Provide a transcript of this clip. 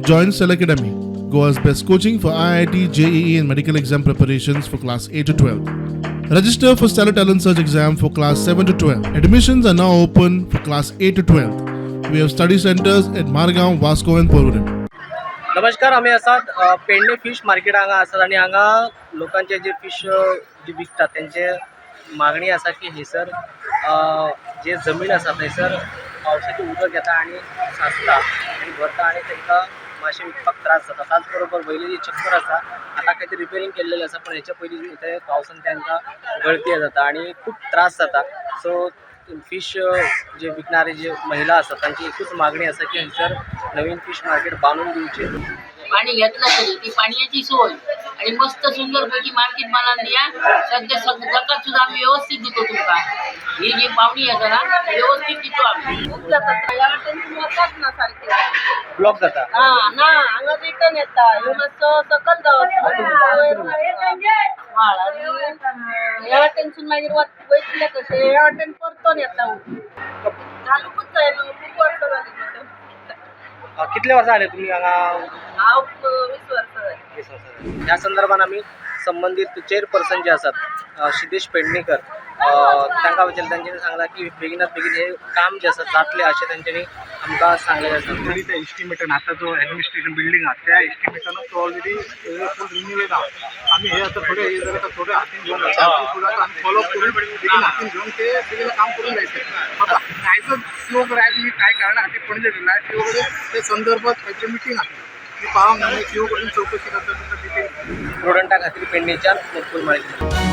Join Cell Academy, Goa's best coaching for IIT, JEE, and medical exam preparations for class 8 to 12. Register for Stellar Talent Search exam for class 7 to 12. Admissions are now open for class 8 to 12. We have study centers at Margaon, Vasco, and Porvorim. नमस्कार, आमी आसात Pedne fish market हांगा आसात आनी हांगा लोकांचे जे fish जे विकतात तेंचे मागणी आसा की हयसर जे जमीन आसा थंयसर पावसाचें उदक येता आनी साचता आनी भरता आनी तांकां मातशें विकपाक त्रास जाता. त्याच बरोबर वयली जी चक्कर आसा, आतां कांय तरी रिपेरींग केल्लेलें आसा, पण हेच्या पयलीं थंय पावसान तांकां गळती जाता आनी खूब त्रास जाता. सो फिश जे विकणारे जे महिला आसात, तांची एकूच मागणी आसा की हयसर नवीन फिश मार्केट बांदून दिवचें. पाणी घेतलं तरी ती पाण्याची सोय आणि मस्त सुंदर पैकी मार्केट मला द्या. सध्या जकात सुद्धा आम्ही व्यवस्थित देतो तुमका. ही जी पावणी आसा ना, व्यवस्थित देतो आम्ही. खूप जातात ह्या वाटेन, वतात ना सारखे. ब्लॉक जाता. हा ना, हांगा रिटर्न येता, ह्यो मातसो सकल जावं व्हाळ आनी ह्या वाटेनसून मागीर वयतले कशे? ह्या वाटेन परतोन येता. घालूकूच जाय न्हू, खूब वर्सां जाली न्हू. कितले वर्सां जाले तुमी हांगा? हांव 20 वर्सां जाली. 20 वर्सां जाली. ह्या संदर्भात आमी संबंदीत चेअरपर्सन जे आसात, सिद्धेश पेडणेकर, तांकां विचारलें. तांच्यांनी सांगलां की बेगिनात बेगीन हें काम जें आसा जातलें, अशें तांच्यांनी आमकां सांगलेलें आसा. ऑलरेडी त्या एस्टिमेटान, आतां जो ॲडमिनिस्ट्रेशन बिल्डिंग आहा त्या एस्टिमेटानूच तो ऑलरेडी फूल रिन्यूएड आहा. आमी हे आतां थोडे हे जाल्यार आतां थोडे हातीन घेवन फुडें आतां आमी फॉलोअप करून बेगीन हातीन घेवन ते बेगीन काम करून जायचें. आतां आयजच सीओ कडेन, आयज मी काय कारणां खातीर पणजे गेला, सीओ कडेन ते संदर्भात खंयचे मिटींग आसा, मी पावंक ना. सीओ कडेन चवकशी करता, तुमकां डिटेल. प्रुडंटा खातीर पेडणेच्यान मुकुल माळी.